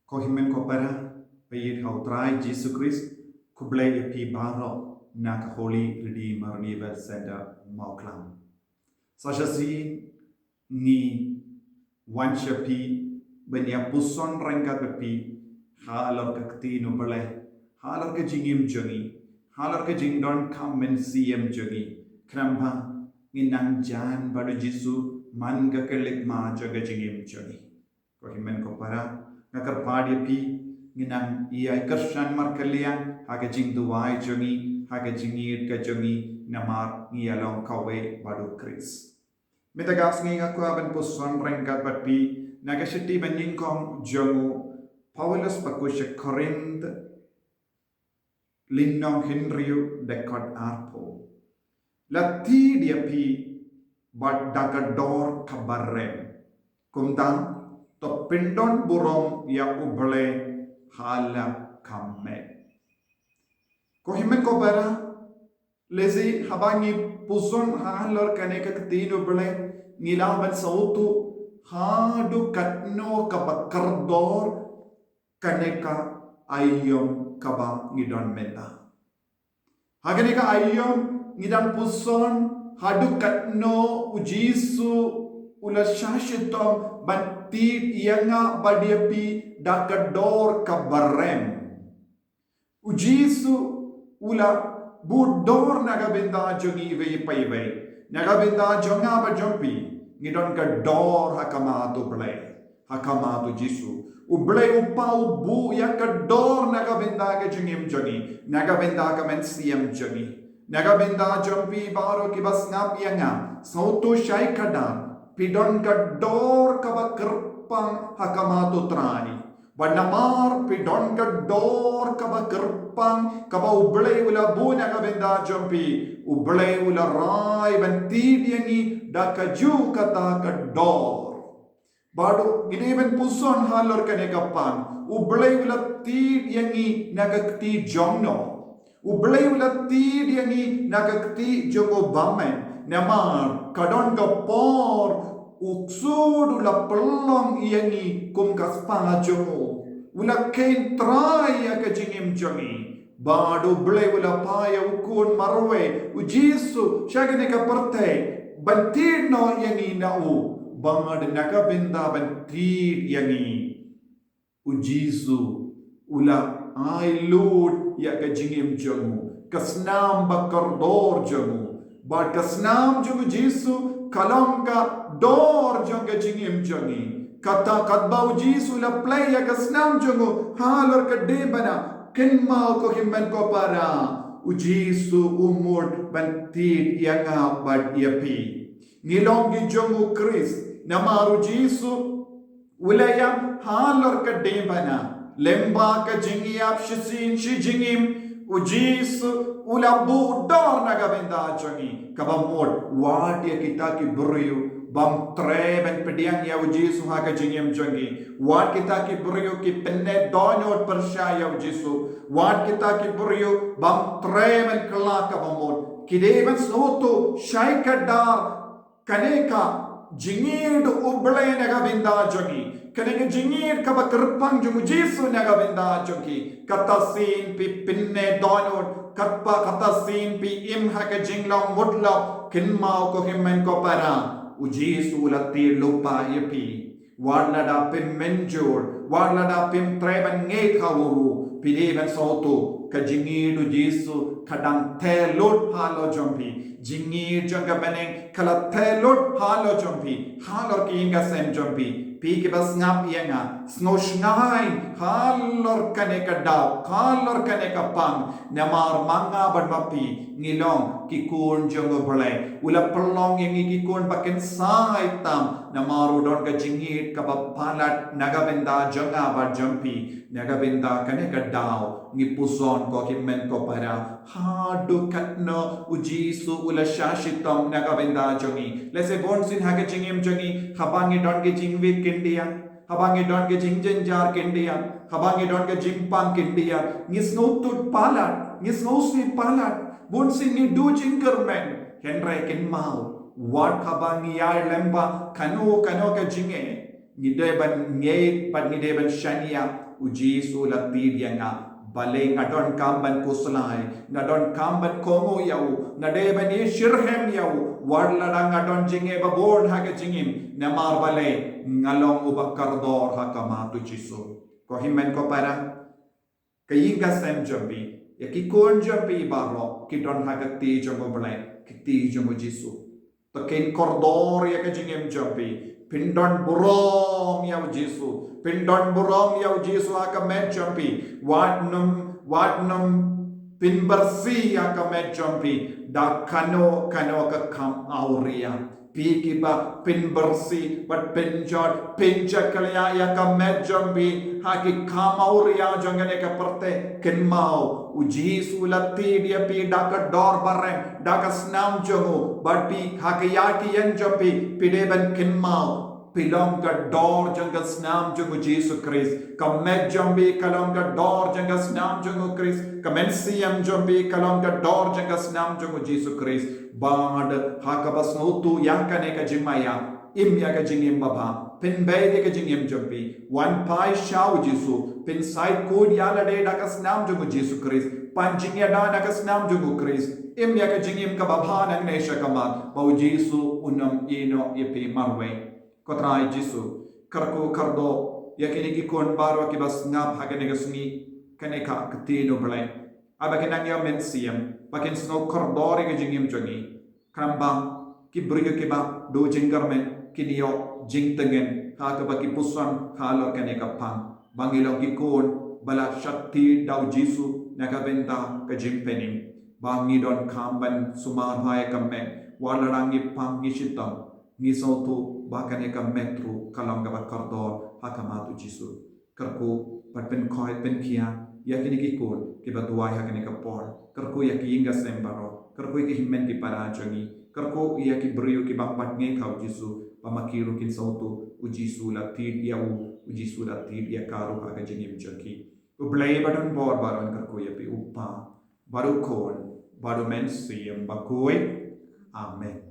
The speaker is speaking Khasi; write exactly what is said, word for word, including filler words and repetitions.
Ko hynmen ko para, ha ïing ha u Trai Jisu Khrist, khublei ïa phi baroh na ka Holy Redeemer Revival Center Mawklam. Sa shisien ngi wan sha phi ban ïa puson ryngkat bad phi halor ka ktien u Blei, halor ka jingim jong ngi, halor ka jingdonkam mynsiem jong ngi. Khnang ba ngin nang jan bad u Jisu man ka khyllipmat jong ka jingim jong ngi. Ko hynmen ko para, nga kyrpad ïa phi, ngin nang ïa kyrshan markylliang ha ka jingduwai jong ngi, ha ka jingïeit ka jong ngi, namar ngi ïa long kawei bad u Khrist. Mynta ka sngi nga kwah ban puson ryngkat bad phi na ka shithi banyngkong jong u Paulus ba kut sha Korinth, lynnong hynriew, dkhot arphew. La tied ïa phi bad da ka dor kaba rem. Kumta, to pyndon burom ïa u Blei ha la ka met. Ko hynmen ko para, lehse haba ngi puson halor kane ka ktien u Blei, ngi lah ban sngewthuh haduh katno kaba kordor kane ka aïom kaba ngi don mynta. Ha kane ka aïom ngi dang puson haduh katno u Jisu u la shah shitom ban tied ïa nga bad ïa phi da ka dor kaba rem. U Jisu u la buh dor na ka bynta jong ngi iwei pa iwei. Na ka bynta jong nga bad jong phi, ngi don ka dor ha khmat u Blei, ha khmat u Jisu. U Blei u Kpa u buh ïa ka dor na ka bynta ka jingim jong ngi, na ka bynta ka mynsiem jong ngi. Na ka bynta jong phi baroh kiba sngap ïa nga, sngewthuh shai kdar, phi don ka dor kaba kyrpang ha khmat u Trai. Bad namar phi don ka dor kaba kyrpang kaba u Blei u la buh na ka bynta jong phi, u Blei u la rai ban tied ïa ngi da kajuh kata ka dor. Bad ngi dei ban puson halor kane ka pang, u Blei u la tied ïa ngi na ka kti jong no. U Blei u la tied ïa ngi na ka kti jong u bymman. Namar ka don ka por u ksuid u la pynlong ïa ngi kum ka spah jong u. U la kheiñ trai ïa ka jingim jong ngi. Bad u Blei u la phah ïa u khun marwei, u Jisu, sha kane ka pyrthei ban tied noh ïa ngi na u. Bad na ka bynta ban tied ïa ngi, u Jisu u la ai lut ïa ka jingim jong u, ka snam ba kordor jong u. Bad ka snam jong u Jisu ka long ka dor jong ka jingim jong ngi. Kata katba u Jisu u la plie ïa ka snam jong u halor ka diengphna, kynmaw ko hynmen ko para, u Jisu u mut ban tied ïa nga bad ïa phi. Ngi long ki jong u Khrist, namar u Jisu u la ïap halor ka diengphna. Lyngba ka jingïap shisien shi jingim, u Jisu u la buh dor na ka bynta jong ngi. Kaba mut, wat ïa kita ki briew bym treh ban pdiang ïa u Jisu ha ka jingim jong ki. Wat kita ki briew ki pyndonkam pyrshah ïa u Jisu. Wat kita ki briew bym treh ban kylla kaba mut. Ki dei ban sngewthuh shai kdar kane ka jingïeit u Blei na ka bynta jong ngi. Kane ka jingïeit kaba kyrpang jong u Jisu na ka bynta jong ki. Kata sien phi pyndonkam, katba kata sien phi im ha ka jinglong mutlop, kynmaw ko hynmen ko para, u Jisu u la tied lypa ïa phi. Wat lada phim mynjur, wat lada phim treh ban ngeit ha u ruh, phi dei ban sngewthuh, ka jingïeit u Jisu ka dang theh lut halor jong phi. Jingïeit jong ka bneng ka la theh lut halor jong phi, halor ki ïing ki sem jong phi. Phi kiba sngap ïa nga, sngewshngaiñ halor kane ka daw, halor kane ka pang, namar ma nga bad ma phi ngi long ki khun jong u Blei. U la pynlong ïa ngi ki khun ba kynsai tam, namar u don ka jingïeit kaba palat na ka bynta jong nga bad jong phi. Na ka bynta kane ka daw ngi puson ko hynmen ko para, haduh katno u Jisu u la shah shitom na ka bynta jong ngi. Lehse bunsien ha ka jingim jong ngi, haba ngi don ka jingwit khyndiat, haba ngi don ka jingjynjar khyndiat, haba ngi don ka jingpang khyndiat, ngi sngewthuh palat, ngi sngewsih palat. Bunsien ngi duh jingkyrmen. Hynrei kynmaw, wat haba ngi ïaid lyngba kano kano ka jingeh, ngi dei ban ngeit bad ngi dei ban shaniah, u Jisu la tied ïa nga. Balei nga donkam ban khuslai, nga donkam ban kohnguh ïa u, nga dei ban ïashitrhem ïa u wat lada nga don jingeh babun ha ka jingim. Namar balei? Nga long uba kordor ha khmat u Jisu. Ko hynmen ko para, ka ïing ka sem jong phi, ïa ki khun jong phi baroh ki don ha ka kti jong u Blei, ka kti jong u Jisu. Te kin kordor ïa ka jingim jong phi. Phin don burom ïa u Jisu. Phin don burom ïa u Jisu ha ka met jong phi. Wat nym, wat nym pynbersih ïa ka met jong phi da kano kano ka kam awria. Phi kiba pynbersih bad pynjot, pynjakhlia ïa ka met jong phi ha ki kam awria jong kane ka pyrthei. Kynmaw, u Jisu la tied ïa phi da ka dor barem, da ka snam jong u. Bad phi ha ka ïa ki ïeng jong phi, phi dei ban kynmaw, phi long ka dor jong ka snam jong u Jisu Khrist. Ka met jong phi ka long ka dor jong ka snam jong u Khrist. Ka mynsiem jong phi ka long ka dor jong ka snam jong u Jisu Khrist. Bad ha kaba sngewthuh ïa kane ka jingmaïa, im ïa ka jingim babha. Pynbeit ïa ka jingim jong phi. Wan phai sha u Jisu. Pynsaid khuid ïa lade da ka snam jong u Jisu Khrist. Pan jingïada da ka snam jong u Khrist. Im ïa ka jingim kaba bha nangne sha khmat. Ba u Jisu un ym ïehnoh ïa phi marwei. Ko Trai Jisu, kyrkhu kyrdoh ïa kine ki khun baroh kiba sngap ha kane ka sngi, kane ka ktien u Blei. Ai ba kin nang ïa mynsiem, ba kin sngew kordor ïa ka jingim jong ngi. Khnang ba ki briew kiba duh jingkyrmen kin ïoh jingtngen ha kaba ki puson halor kane ka phang. Ba ngi long ki khun ba la shakri da u Jisu na ka bynta ka jingpynim. Ba ngi donkam ban sumar bha ïa ka met, wat lada ngi pang ngi shitom, ngi sngewthuh ba kane ka met ruh ka long kaba kordor ha khmat u Jisu. Kyrkhu bad pynkhoit pynkhia ïa kine ki khun kiba duwai ha kane ka por. Kyrkhu ïa ki ïing ki sem baroh. Kyrkhu ïa ki hynmen ki para jong ngi. Kyrkhu ïa ki briew kiba pat ngeit ha u Jisu, ba ma ki ruh kin sngewthuh u Jisu la tied ïa u, u Jisu la tied ïa ka ruh ha ka jingim jong ki. U Blei ba don bor baroh un kyrkhu ïa phi, u Kpa, bad u Khun, bad u Mynsiem Bakhuid. Amen.